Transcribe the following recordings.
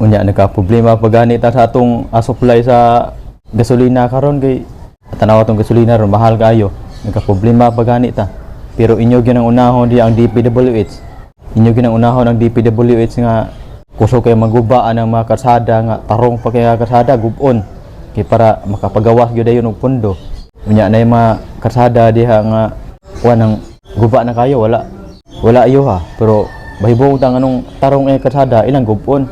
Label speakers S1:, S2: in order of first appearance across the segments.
S1: Unya nagka problema pa gani ta sa atong supply sa gasolina karon, kay tanawa tong gasolina ron, mahal kaayo. Nagka problema pa gani ta. Pero inyo ginang unahon di ang DPWH. Inyo ginang unahon ang DPWH nga kusog kay magubaan ang mga karsada, nga tarong pa kay karsada gubon kay para makapagawas gyud dayon og pundo. Unya na yung mga karsada diha nga kuan ang guba na kayo, wala wala ayo ha, pero bahibong tang anong tarong eh karsada ilang gubon.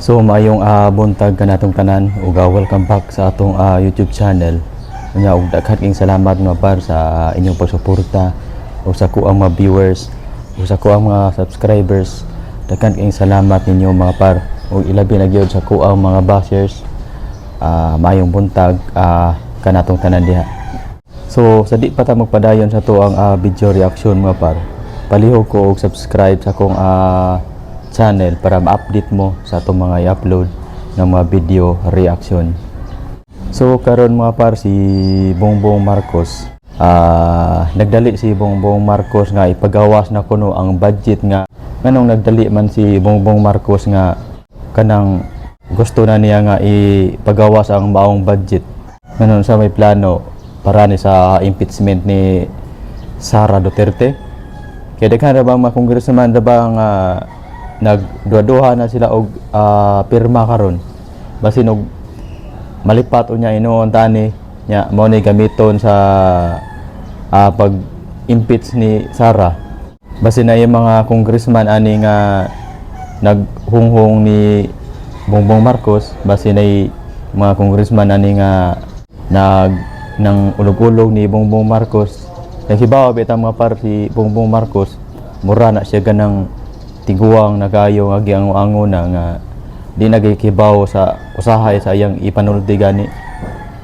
S1: So maayong buntag kanatong tanan ug welcome back sa atong YouTube channel. Unya ug daghan king salamat, mga par, sa inyong pagsuporta ug sa kuang mga viewers ug sa kuang mga subscribers. Daghan king salamat ninyo, mga par, ug ilabi na gyud sa kuang mga bashers. Maayong buntag kanatong tanan diha. So sa di pa ta magpadayon sa to ang video reaction, mga par, palihog ko og subscribe sa akong channel para ma-update mo sa atong mga i-upload ng mga video reaction. So karon, mga par, si Bongbong Marcos, nagdali si Bongbong Marcos nga ipagawas na kuno ang budget. Nga nganong nagdali man si Bongbong Marcos nga kanang gusto na niya nga ipagawas ang maong budget? Nganon sa may plano para ni sa impeachment ni Sara Duterte? Kaya daghan ra ba mga congressman ra ba nga nagduha-duha na sila og pirma karon, basin og malipat unya inuon tani nya mao ni gamiton sa pag impeach ni Sara. Basin na yung mga congressman ani nga naghunghong ni Bongbong Marcos, basin ay mga congressman ani nga nag nang ulog-ulog ni Bongbong Marcos. Naghibaw bitaw, mga par, si Bongbong Marcos mura na siya ganang tiguang na kayo nga giango-ango na nga di nagikibaw sa usahay sa iyang ipanulti gani.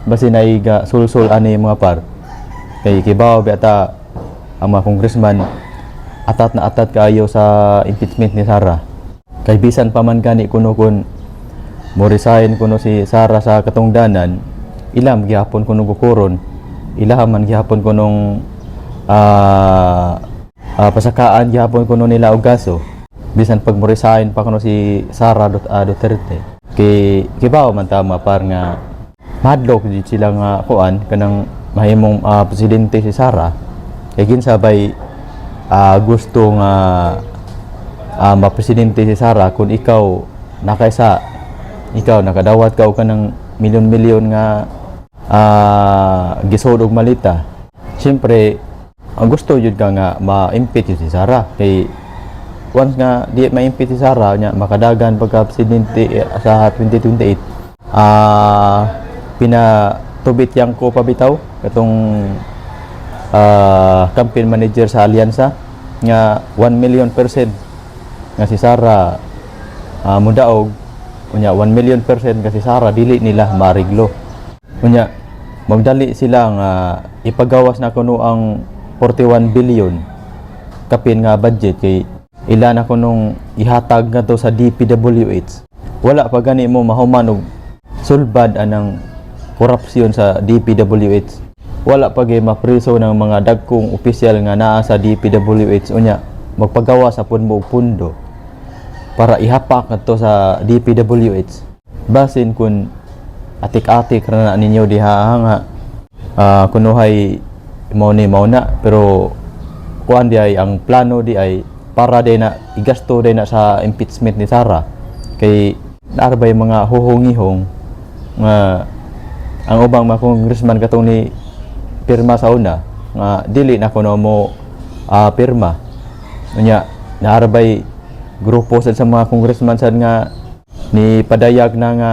S1: Basin ay ga sulsul ani, mga par, kay kibaw bita ang mga congressman atat na atat kaayo sa impeachment ni Sara. Kay bisan pa man gani kuno kun mo resign kuno si Sara sa katungdanan, ilam gihapon kuno gukuron, ilaha man gihapon kunong pasakaan gihapon kuno nila og kaso bisan pag mo resign pa kuno si Sara Duterte. Kay kibaw man ta, mga par, nga mahadlok di sila nga kuan kanang mahimong presidente si Sara. Kay kinsa bay gusto nga mapresidente si Sara kung ikaw nakaisa, ikaw nakadawat ka og kanang milyon-milyon nga gisod og malita? Siyempre ang gusto jud ka nga ma-impeach yun si Sara, kay once nga di ma-impeach si Sara nya makadagan pagka presidente sa 2028. Pina Toby Tiangco pa bitaw katong campaign manager sa Alyansa nga 1 million percent nga si Sara mudaog. Unya 1 million percent nga si Sara dili nila maariglo. Unya magdali sila nga ipagawas na kuno ang 41 billion kapin nga budget kay ila na kunong ihatag nga to sa DPWH. Wala pa gani mo mahuman og sulbad anang korupsyon sa DPWH. Wala pa gyud mapriso ng mga dagkong opisyal nga naa sa DPWH. Unya magpagawa sa pud mo og pundo para ihapak ngadto sa DPWH. Basin kun atik-atik ra na ninyo diha nga kunuhay mao ni mao na, pero kuan di ay ang plano di ay para di na igasto di na sa impeachment ni Sara, kay naarbay mga huhungihong nga ang ubang mga congressman katong ni pirma sa una nga dili na kuno mo pirma. Unya naarbay grupo sad sa mga congressman sad nga ni padayag na nga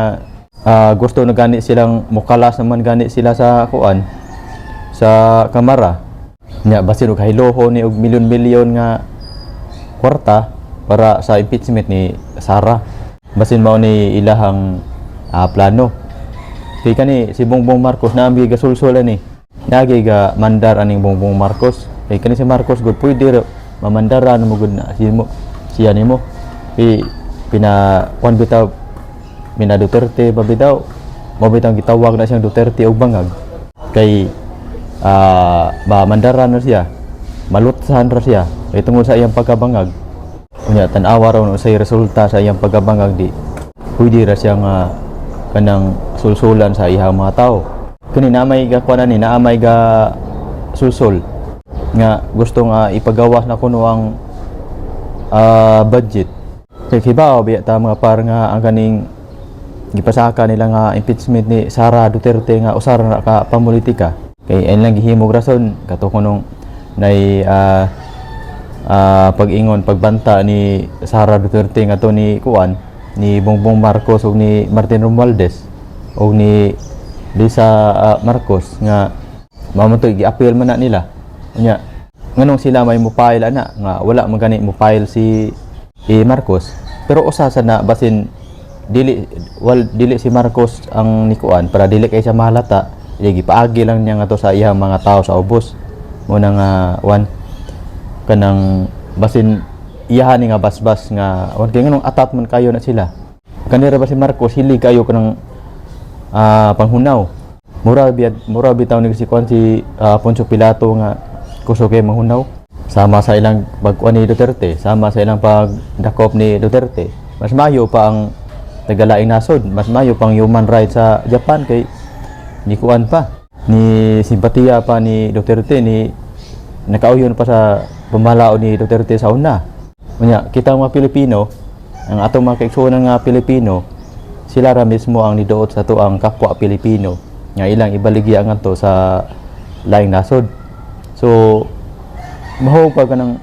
S1: gusto na gani silang mukalas naman gani sila sa kuan sa kamara. Nya basin og hayiloho ni og milyon-milyon nga kwarta para sa impeachment ni Sara. Basin mao ni ilahang plano. Kay kani si Bongbong Marcos na ambi gasulsul ani, nagi ga mandar aning Bongbong Marcos. Kay kani si Marcos gud pwede ra mamandaran mo gud na si mo siya nimo. Kay pina kuan bitaw, mina Duterte ba bitaw, mo bitang gitawag na siyang Duterte og bangag, kay ba mandaran na siya, malutsahan ra siya kay tungod sa iyang pagkabangag. Unya tan-awa raw no say resulta sa iyang pagkabangag di Pwede ra siya nga kanang sulsulan sa iyang mga tao. Kani na may ga kuan ni naa may ga sulsul nga gusto nga ipagawas na kuno ang budget. Kay kibaw biya ta, mga par, nga ang kaning gipasaka nila nga impeachment ni Sara Duterte nga usar na ka pamulitika. Kay ay lang gihimog rason kato kunong nay pag-ingon, pagbanta ni Sara Duterte nga to ni kuan ni Bongbong Marcos ug ni Martin Romualdez ug ni Lisa Marcos nga mamantoy gi-appeal man na nila. Unya nganong sila may mo-file ana nga wala man gani mo file si Marcos? Pero usa sa na basin dili wal dili si Marcos ang nikuan para dili kay siya mahalata, dili gipaagi lang niya nga to sa iyang mga tao sa ubos mo na nga wan kanang basin iyahan ni nga basbas nga wan, kay nganong atat man kayo na sila. Kanira ba si Marcos hili kayo kanang panghunaw. Mura biyad, mura bitaw ni si kuan si Poncio Pilato nga kusog kay manghunaw. Sama sa ilang pagkuan ni Duterte, sama sa ilang pagdakop ni Duterte, mas mayo pa ang tagalaing nasod, mas mayo pang human rights sa Japan kay ni kuan pa ni simpatiya pa ni Duterte, ni nakauyon pa sa pamalaod ni Duterte sa una. Unya kita mga Pilipino, ang atong mga kaigsuonan nga Pilipino, sila ra mismo ang niduot sa atuang kapwa Pilipino nga ilang ibaligya ngadto sa laing nasod. So maho pa kanang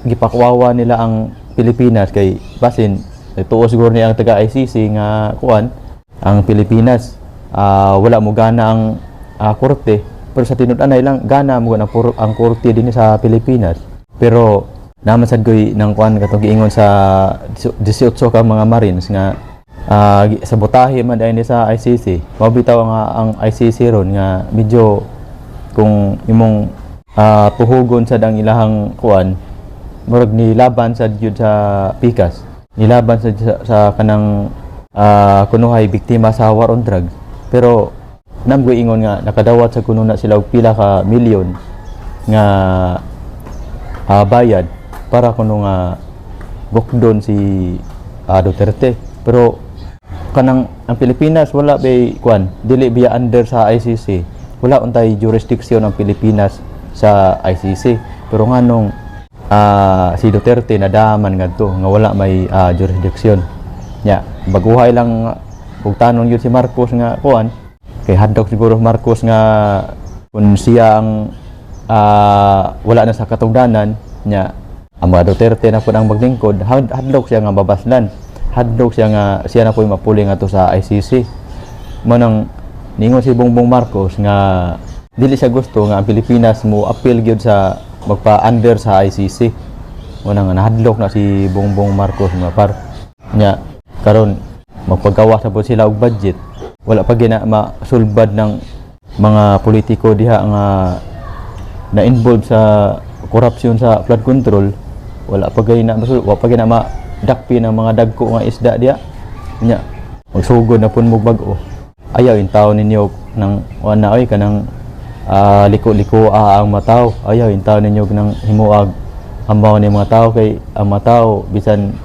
S1: gipakwawa nila ang Pilipinas kay basin tuo siguro niya ang taga ICC nga kuan ang Pilipinas, wala mo gana ang korte. Pero sa tinud-anay lang gana mo ang, ang korte din sa Pilipinas. Pero naman sad koy nang kuan katong giingon sa 18 ka mga Marines nga sabotahe man dahil ni sa ICC. Mao bitaw nga ang ICC ron nga medyo kung imong tuhugon sad ang ilahang kuan, murag nilaban sad gyud sa pikas, nilaban sa kanang kunuhay biktima sa war on drugs. Pero namgoy ingon nga nakadawat sa kuno na sila og pila ka milyon nga bayad para kuno nga bukdon si Duterte. Pero kanang ang Pilipinas wala bay kuan, dili biya under sa ICC, wala untay jurisdiction ang Pilipinas sa ICC. Pero nganong si Duterte nadaman ngadto nga wala may jurisdiction nya? Baguhay lang ug tanon yun si Marcos nga kuan kay hadlok siguro Marcos nga kung siya ang wala na sa katungdanan nya, ang mga Duterte na pud ang maglingkod. Hadlok siya nga mabaslan, hadlok siya nga siya na po'y mapuli nga to sa ICC. Mo nang ningon si Bongbong Marcos nga dili siya gusto nga ang Pilipinas mo appeal gyud sa magpa-under sa ICC. Mo nang nahadlok na si Bongbong Marcos, mga par. Nya karon magpagawas na po sila og budget, wala pa gina masulbad ng mga politiko diha nga na-involve sa corruption sa flood control. Wala pa gay na masul, wala pa gay na madakpi ng mga dagko nga isda diha. Nya magsugod na pun mo bag-o. Ayaw in taon ninyo ng wala oy kanang liko-liko ang mataw. Ayaw in taon ninyo ng himuag amaw ni mga tao kay ang mga tao, bisan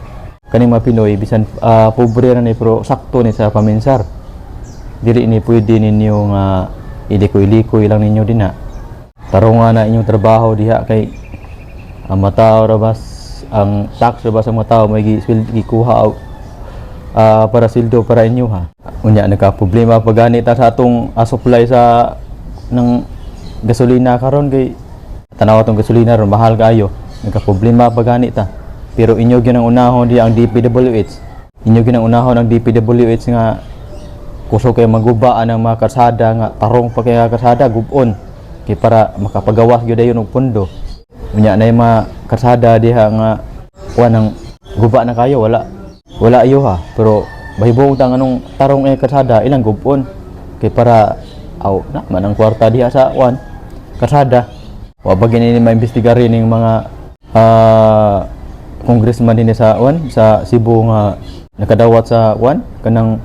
S1: kaning mga Pinoy, bisan pobre ra ni pero sakto ni sa paminsar. Dili ni pwede ninyo nga ilikoy-likoy lang ninyo dinha. Tarungan na inyong trabaho diha kay ang matao ra bas, ang tax ra ba sa mga tao may gikuha para sildo para inyo ha. Unya nagka problema pa gani ta sa atong supply sa ng gasolina karon kay tanaw atong gasolina ron mahal kaayo. Nagka problema pa gani ta. Pero inyo gyud ang unahon di ang DPWH. Inyo gyud ang unahon ang DPWH nga kusog kay magubaan ang mga karsada nga tarong pa kay nga karsada gubon kay para makapagawas gyud dayon og pundo. Unya na yung mga karsada diha nga kuan ang guba na kayo, wala wala ayo ha. Pero bahibong ta nganong tarong eh karsada ilang gubon kay para aw na man ang kwarta diha sa kuan karsada. Wa ba gini ni maimbestigar ning mga congressman dinhi sa kuan sa Cebu nga nakadawat sa kuan kanang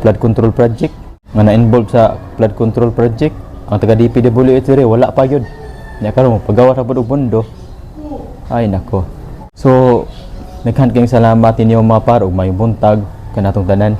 S1: flood control project, nga na-involve sa flood control project? Ang taga DPWH diri wala pa gyud. Nya karon pagawa sa pud og pondo. Ay nako. So Daghan kayong salamat ninyo, mga par, ug maayong buntag kanatong tanan.